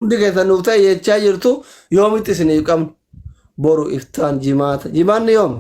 Hundi keessan nuuf ta'e jechaa jirtu yoomitti isiniif qabnu? Boru iftaan jimaata. Jimaanni yoomi?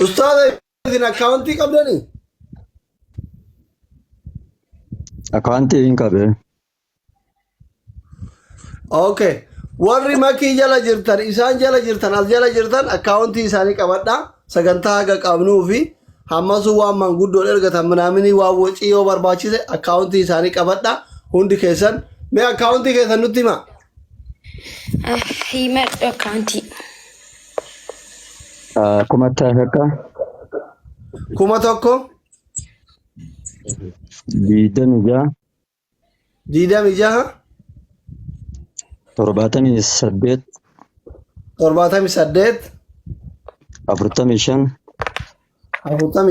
Ustaaza isin akkaawuntii qabdanii? Akkaawuntii hin qabee. Okay. Warri makii jala jirtan, isaan jala jirtan, as jala jirtan akkaawuntii isaanii qabadha. Sagantaa haga qabnuu fi hammasuu waan manguddoon ergatan minaaminii waan wocii yoo barbaachise akkaawuntii isaanii qabadha. Hundi keessan mee akkaawuntii keessan nutti hima. Himadhu akkaawuntii. 1000. 1000. 26. 26. 78. 78. 45. 45. 18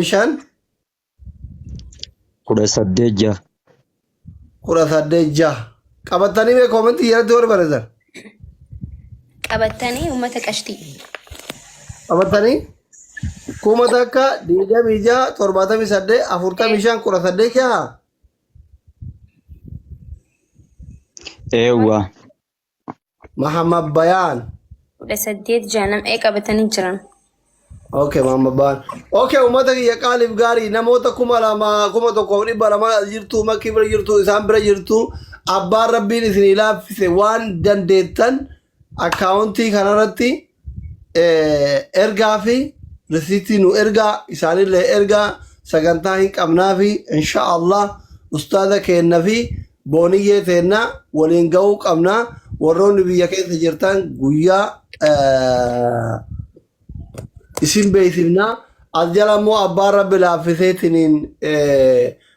6. 18 6. Qabattanii mee koomentii jalatti warri barreessan. Qabattanii uummata qashtii. Qabattanii 1000 26 78 45 18 6. Eewwa. Mahammad Bayaan. 18 6 nam'ee qabatanii jiran. Okay, Mahammad Bayaan. Okay, uummata kiyya qaaliif gaarii namoota 2000 1200 as jirtu, makkii bira jirtu, isaan bira jirtu, abbaan rabbiin isinii laaffise waan dandeettan akkaawuntii kanarratti ergaa fi risiitii nu ergaa isaanillee ergaa sagantaa hin qabnaa fi insha Allah ustaaza keenna fi booniyyee teenna waliin ga'uu qabna. Warroonni biyya keessa jirtan guyyaa isin beeksifna. As jala immoo abbaan rabbi laaffiseetiniin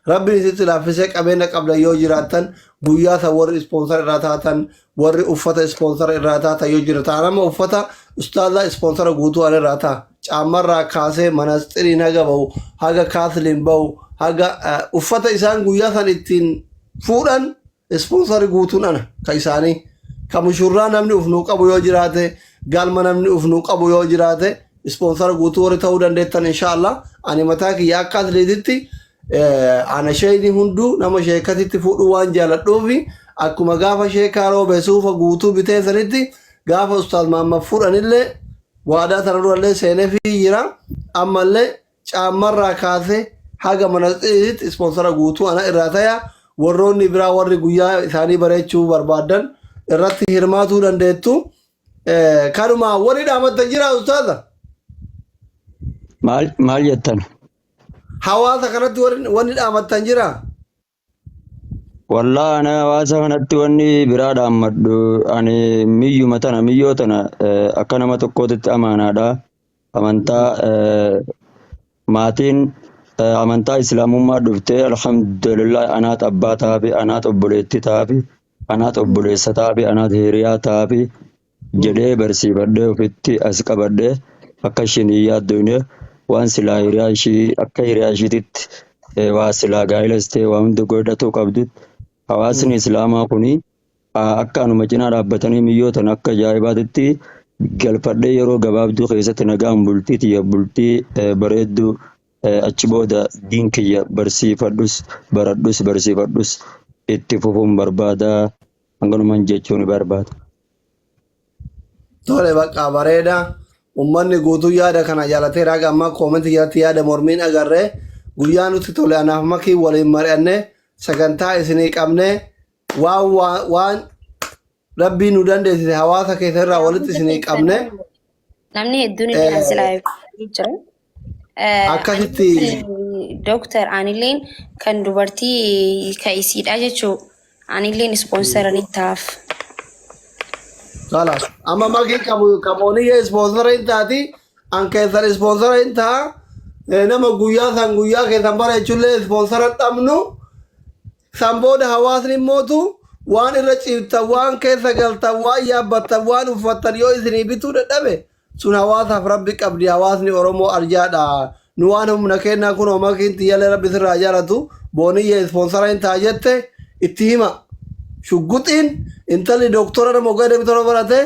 rabbiin isitti laaffisee qabeenya qabdan yoo jiraattan guyyaa san warri ispoonsara irraa taatan warri uffata ispoonsara irraa taatan yoo jiraatan amma uffata ustaazaa ispoonsara guutuu an irraa ta'a. Caammarraa kaasee manasxiriin haga bahu haga kaasliin bahu haga uffata isaan guyyaa san ittiin fuudhan Ispoonsarri guutuun ana ka isaanii. Ka mushurraa namni uf nuu qabu yoo jiraate, galma namni uf nuu qabu yoo jiraate, ispoonsara guutuu warri ta'uu dandeettan inshaallah. Ani mataa kiyya akka atleetitti ana sheeyni hunduu nama sheekatitti fuudhuu waan jaaladhuufi akkuma gaafa sheekaa roobe suufa guutuu bitee sanitti gaafa ustaaz Mahammad fuudhanillee waadaa tana durallee seenefii jira. Ammallee caammarraa kaasee haga manaxiriitti ispoonsara guutuu ana irraa taya. Warroonni biraa warri guyyaa isaanii bareechuu barbaadan irratti hirmaatuu dandeettu. Kanuma warri dhaamattan jira ustaaza. Maal maal jettan? Hawaasa kanatti wanni dhaamattan jira. Wallaa ana hawaasa kanatti wanni biraa dhaammadhu ani miyyuma tana miyyoo tana akka nama tokkootitti amaanaadha. Amantaa maatiin amantaa islaamummaa dhuftee alhamdulillah anaat abbaa taafi anaat obboleettii taafi anaat obboleessa taafi anaat hiriyaa taafi jedhee barsiifadhee ofitti as qabadhee akka ishiin hin yaaddoyne waan silaa hiriyaa ishii akka hiriyaa ishiititti waa silaa gaa'ilas ta'e waa hunda godhatuu qabdutti hawaasni islaamaa kuni akka anuma cinaa dhaabbatanii miyyoo tana akka ajaa'ibaatitti galfadhee yeroo gabaabduu keessatti nagaan bultii tiyya bultii bareedduu achi booda diin kiyya barsiifadhus baradhus barsiifadhus itti fufuun barbaada hanganuman jechuun barbaada. Tole bakka bareeda. Uummanni guutuu yaada kana jaalateera haga ammaa koomentii jalatti yaada mormiin agarree guyyaa nutti tole anaaf makii waliin mari'anne sagantaa isinii qabne waan waan waan rabbii nu dandeessise hawaasa keessa irraa walitti isinii qabne Namni hedduun illee as jalaa jira. Akkasitti Dooktar anilleen kan dubartii ka isiidha jechuu anilleen ispoonsara ni taaf. Kalaas amma makii qabu qabooniyya ispoonsara hin taati an keessan ispoonsara hin ta'a. Nama guyyaa san guyyaa keessan bareechullee ispoonsara dhabnu san booda hawaasni immootu waan irra ciiftan waan keessa galtan waan yaabbattan waan uffattan yoo isinii bituu dadhabe sun hawaasaaf rabbi qabdi. Hawaasni Oromoo arjaadha. Nu waan humna kennaa kun homaa xiyyalee rabbi sirraa jaalatu booniyya ispoonsara hin ta'a jette itti hima. Shugguxiin intalli doktora nama waggaa 27 barate.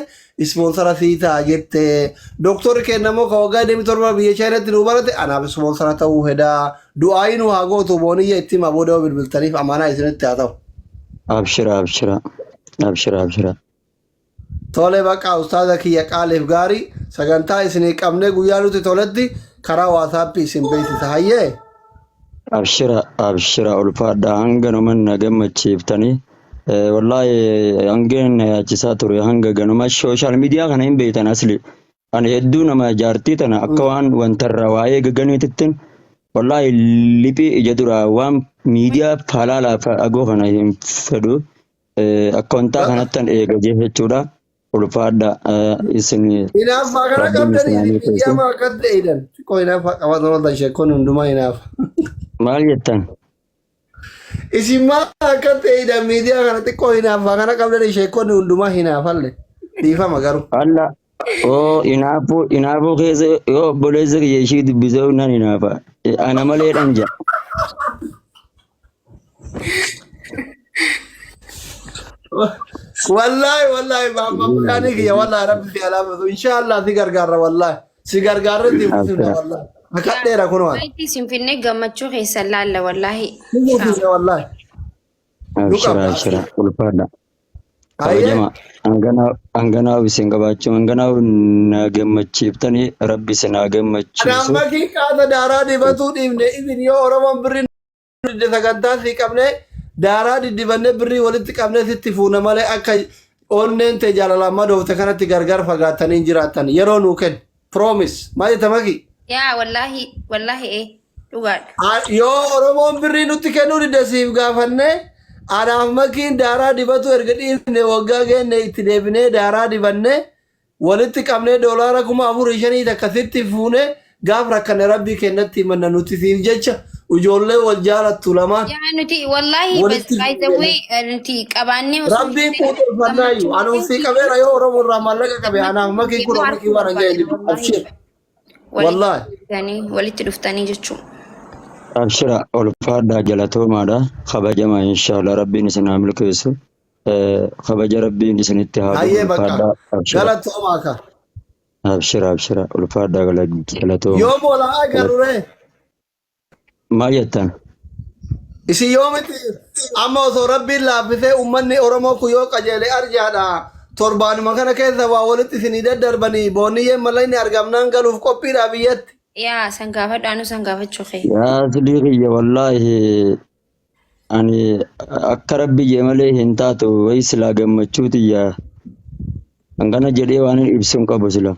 Ispoonsara sii ta'a jette. Doktorri keenya immoo ka waggaa 27 biyya Chaayinaatti nuu barate anaaf ispoonsara ta'uu hedaa. Du'aayii nu haa gootu booniyya itti himaa booda yoo bilbiltaniif amaanaa isinitti haa ta'u. Abshira abshira abshira abshira. Tole baqa ustaaza kiyya qaaliif gaarii sagantaa isinii qabnee guyyaa nuti toletti karaa waasaappii isin beeksisa hayyee. Abshira abshira ulfaadha hanga numan na gammachiiftanii wallaahi hanga na yaachisaa ture hanga ganuma sooshaal miidiyaa kana hin beektan asli ani hedduu nama jaartii tana akka waan wantarraa waa'ee gaganiitittin wallaahi liphii ija duraa waan miidiyaa halaalaaf agoo kana hin fedhu akka wantaa kanattan eega jechuudha ulfaadha isin Hinaaffaa kana rabbiin isin qabdanii haa isin milkeessu. miidiyaa maa akka ta'edhan. Xiqqoo hinaaffaa qabatan walta sheekkoon hundumaa hinaafa. Maal jettan? Isin maal akka ta'edhan miidiyaa kana xiqqoo hinaaffaa kana qabdanii sheekkoon hundumaa hinaafalle. Dhiifama garuu. Alla oo inaafuu inaafuu keessa yoo obboleessa kiyya ishii dubbisee nan inaafa. Ana malee dhan jedha. Wallahi wallahi baabbaanii kiyya wallahi rabbi si alaafatu inshaallah si gargaarra wallahi si gargaarra si fuusifna Abshira. wallahi akadheera kun waan Wayitii isin finnee gammachuu keessan laalla wallaahi. si fuusifna wallahi nu Abshira qabna abshira ulfaadha. hayyee Kabajama hanganaa hanganaa isin qabaachuu hanganaa na gammachiiftanii rabbi isin haa Anaan gammachiisu. makii qaata daaraa dibatuu dhiifne isin yoo Oromoon birrii didde sagantaa sii qabne daaraa diddibannee birrii walitti qabnee sitti fuuna malee akka onneen tee jaalalaan madoofte kanatti gargar fagaattanii hin jiraattan yeroo nuu kenni promise maal jetta maki Yaa wallaahi wallaahi ee dhugaadha. Yoo Oromoon birrii nutti kennuu didde siif gaafanne anaaf makiin daaraa dibatu erga dhiifne waggaa geenne itti deebinee daaraa dibanne walitti qabnee doolaara 4,500 takka sitti fuune gaaf rakkanne rabbii kennatti himanna nuti siif jecha ijoollee wal jaalattu lamaan Yaa nuti wallaahi walitti by the way nuti qabaannee osoo hin rabbiin ta'in quuxurfannaayu gammachuun anu sii qabeera yoo Oromoo irraa maallaqa qabe anaaf gammachuun makiin kun deemuu makii arguu waan hin barbaadna jedhu wallaahi. abshir Walitti wallaahi dhuftanii walitti dhuftanii jechuudha. Abshira ulfaadhaa galatoomaadha kabajama inshallah rabbiin isin haa milkeessu. Kabaja rabbiin isinitti haa godhu hayyee bakka ulfaadhaa abshira galatoomaa ka abshira abshira ulfaadhaa galatooma. yoom walaa agarrure Maal jettan? Isin yoomitti amma osoo rabbiin laaffisee uummanni Oromoo kun yoo qajeele arjaadha. Torbaanuma kana keessa waa walitti isinii daddarbanii boonniyyeen mallayni argamnaan galuuf qophiidha biyyatti. Yaa san gaafadhu anu san gaafachuu kee. Yaa aslii kiyya wallaahi ani akka rabbi jee malee hin taatu wayi silaa gammachuu tiyya hangana jedhee waan hin ibsu hin qabu sila.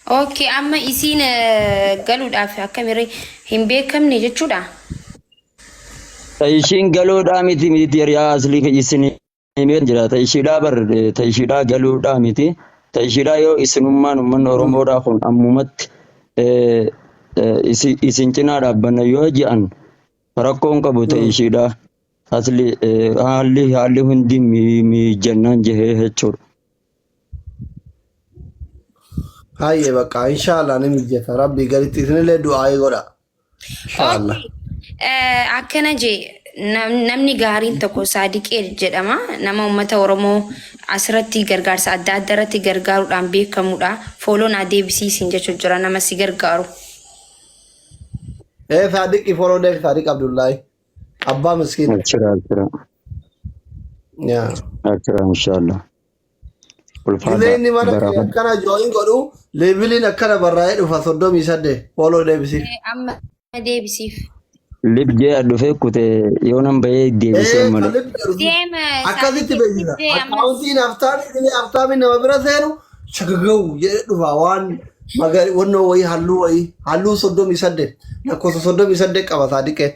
Okay, amma isiin galuudhaaf akkamiree hin beekamne jechuudha. Ta ishiin galuudhaa miti miti yaa aslii kiyya isin himeen jira. Ta ishiidhaa bar ta ishiidhaa galuudhaa miti. Ta ishiidhaa yoo isinummaan uummanni Oromoodhaa kun ammumatti isin cinaa dhaabbanna yoo je'an rakkoon qabu ta ishiidhaa. Asli haalli haalli hundi miijannaan jehee jechuudha. Hayyee bakka inshaallah ni mijjata rabbii gaditti isinillee du'aayii godha. Inshaallah. Okay. Akkana jee namni gaariin tokko Saadiqee jedhama. Nama uummata Oromoo asirratti gargaarsa adda addaa irratti gargaaruudhaan beekamudha. Follow naa deebisiisin jechuun jira nama si gargaaru. Ee Saadiqi follow deebi Saadiq Abdullaahi. Abbaa miskiina. Abshira abshira Yaa. abshira inshaallah. Ulfaadhaa Gisee inni mana kee barafadha. akkana join godhu leeviliin akkana barraa'ee dhufa 38 follow deebisiif. Amma deebisiif. Lib jee dhufee kute yoo nan bahee deebisee Ee malee. kan lib jedhu sun Deema akkasitti Saadiqee beeksisa. deema. Akkaawuntiin aftaamii gisee aftaamiin nama bira seenu shagagawu jedhee dhufa waan magari wannoo wayii halluu wayii halluu 38 lakkoofsa 38 qaba Saadiqeen.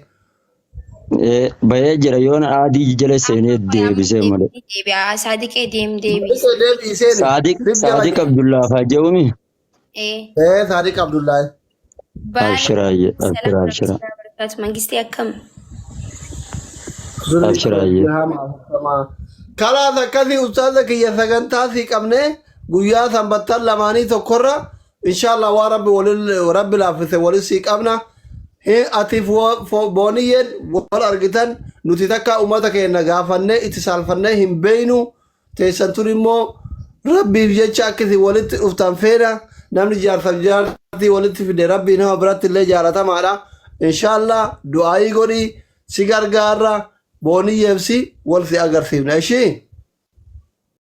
Bahee jira yoon adii jala seenee deebisee malee. Deebi'a. Saadiqee deem deebisi. Saadiqee deebii seeni. Saadiq Lib jala Saadiq Abdullaa faa jedhumi. Ee. Ee Saadiq Abdullaahi. Baale. Abshiraayyee abshira abshira Barakaatu. Mangistii akkam? abshiraayyee. Kalaas akkasii ustaaza kiyya sagantaa sii qabne guyyaa sanbattan lamaanii tokkorra inshallah waan rabbi walin rabbi laaffise walin sii qabna. Atiif booniyyeen wal argitan nuti takka ummata keenya gaafannee itti saalfannee hin beeynu. Teessan tun immoo Rabbiif jecha akka isin walitti dhuftan feena. Namni jaarsaaf jaartii walitti fide Rabbii nama biratti illee jaalatamaadha. Inshaallah du'aayii godhii si gargaarra, booniyyeef si wal si agarsiifna. Ishii.